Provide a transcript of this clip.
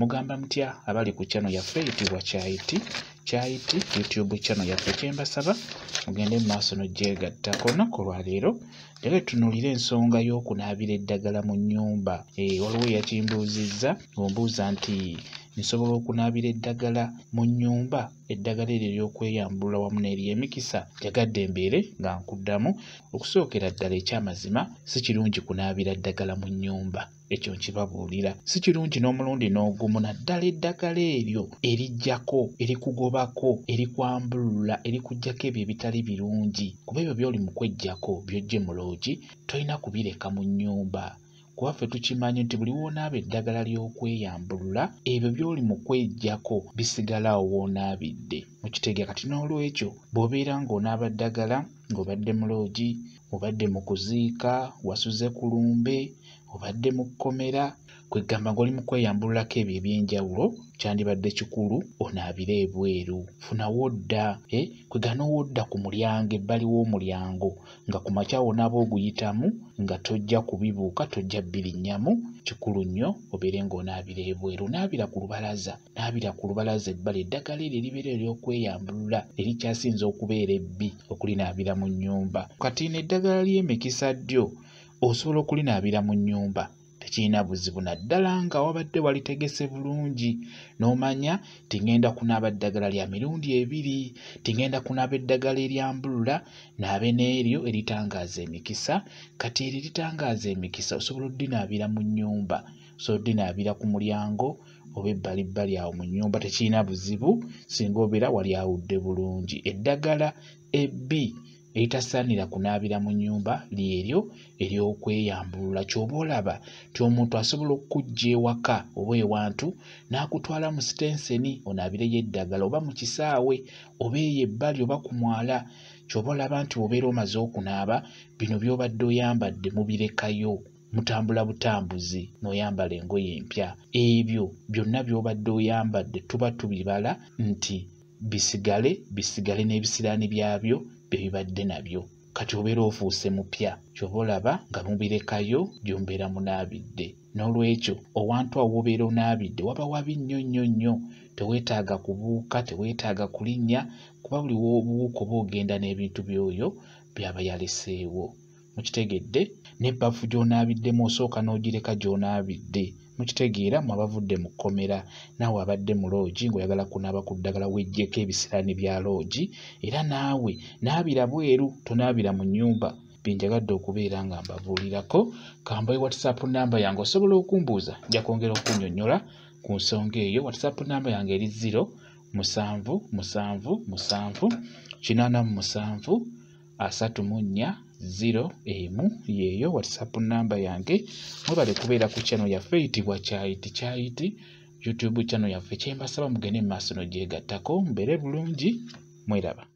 Mugamba mutya abali ku channel yaffe eyitibwa Kyayiti Kyayiti YouTube channel yaffe? Kyembasaba mugende mu maaso n'ogyegattako. Olunaku olwaleero njagala tutunuulire ensonga y'okunaabira eddagala mu nnyumba. Waliwo eyakimbuuzizza ng'ombuuza nti nsobola okunaabira eddagala mu nnyumba, eddagala eryo ery'okweyambulula wamu n'ery'emikisa. Njagadde mbeere nga nkuddamu. Okusookera ddala, ekyamazima si kirungi kunaabira ddagala mu nnyumba, ekyo nkibabuulira, si kirungi n'omulundi n'ogumu, naddala eddagala eryo eriggyako, erikugobako, erikwambulula, erikuggyako ebyo ebitali birungi, kuba ebyo by'oli mu kweggyako by'oggye mu loogi tolina kubireka mu nnyumba. Kuba ffe tukimanyi nti buli w'onaaba eddagala ly'okweyambulula, ebyo by'oli mu kweggyako bisigala awo w'onaabidde. Mukitegeera? Kati n'olwekyo bw'obeera ng'onaaba ddagala ng'obadde mu loogi, obadde mu kuziika, wasuze ku lumbe, obadde mu kkomera, kwegamba ng'oli mu kweyambululako ebyo eby'enjawulo, kyandibadde kikulu onaabire ebweru. Funawo dda, kwegamba n'owodda ku mulyango, ebbali w'omulyango, nga ku makya wonaaba oguyitamu nga tojja kubibuuka, tojja birinnyamu. Kikulu nnyo obeere ng'onaabira ebweru. Naabira ku lubalaza, naabira ku lubalaza ebbali. Eddagala eryo eribeera ery'okweyambulula erikyasinze okubeera ebbi okulinaabira mu nnyumba. Kati ino eddagala ly'emikisa ddyo osobola okulinaabira mu nnyumba, tekirina buzibu, naddala nga wabadde walitegese bulungi n'omanya nti ŋŋenda kunaaba ddagala lya mirundi ebiri, nti ŋŋenda kunaaba eddagala eryambulula naabe n'eryo eritangaaza emikisa. Kati eryo eritangaaza emikisa osobola oddinaabira mu nnyumba, osobola oddinaabira ku mulyango oba ebbalibbali awo mu nnyumba, tekirina buzibu singa obeera walyawudde bulungi. Eddagala ebbi eritasaanira kunaabira mu nnyumba lyeryo ery'okweyambulula. Ky'oba olaba nti omuntu asobola okukuggya ewaka oba ewantu n'akutwala mu sitenseni onaabireyo eddagala, oba mu kisaawe, oba eyo ebbali, oba ku mwala. Ky'oba olaba nti bw'obeera omaze okunaaba, bino by'obadde oyambadde mubirekayo, mutambula butambuzi n'oyambala engoye empya. Ebyo byonna by'obadde oyambadde tuba tubibala nti bisigale, bisigale n'ebisiraani byabyo bye bibadde nabyo. Kati obeera ofuuse mupya. Ky'oba olaba nga mubirekayo gy'ombeera munaabidde. N'olwekyo owantu awo w'obeera onaabidde waba wabi nnyo nnyo nnyo, teweetaaga kubuuka, teweetaaga kulinnya, kuba buli w'obuuka oba ogenda n'ebintu by'oyo by'aba yaleseewo. Mukitegedde? N'ebbaafu gy'onaabiddemu osooka n'ogireka gy'onaabidde. Mukitegeera? Mmwe abavudde mu kkomera, naawe abadde mu loogi ng'oyagala kunaaba ku ddagala weggyeko ebisiraani bya loogi, era naawe naabira bweru, tonaabira mu nnyumba. Bye njagadde okubeera nga mbabuulirako. Kambawe WhatsApp namba yange, osobola okumbuuza, nja kwongera okunnyonnyola ku nsonga eyo. WhatsApp namba yange eri 0 7 7 7 87 34 0 1, yeeyo WhatsApp namba yange. Mwebale kubeera ku channel yaffe eyitibwa Kyayiti Kyayiti YouTube channel yaffe. Kyembasaba mugende mu maaso n'ogyegattako, mubeere bulungi, mweraba.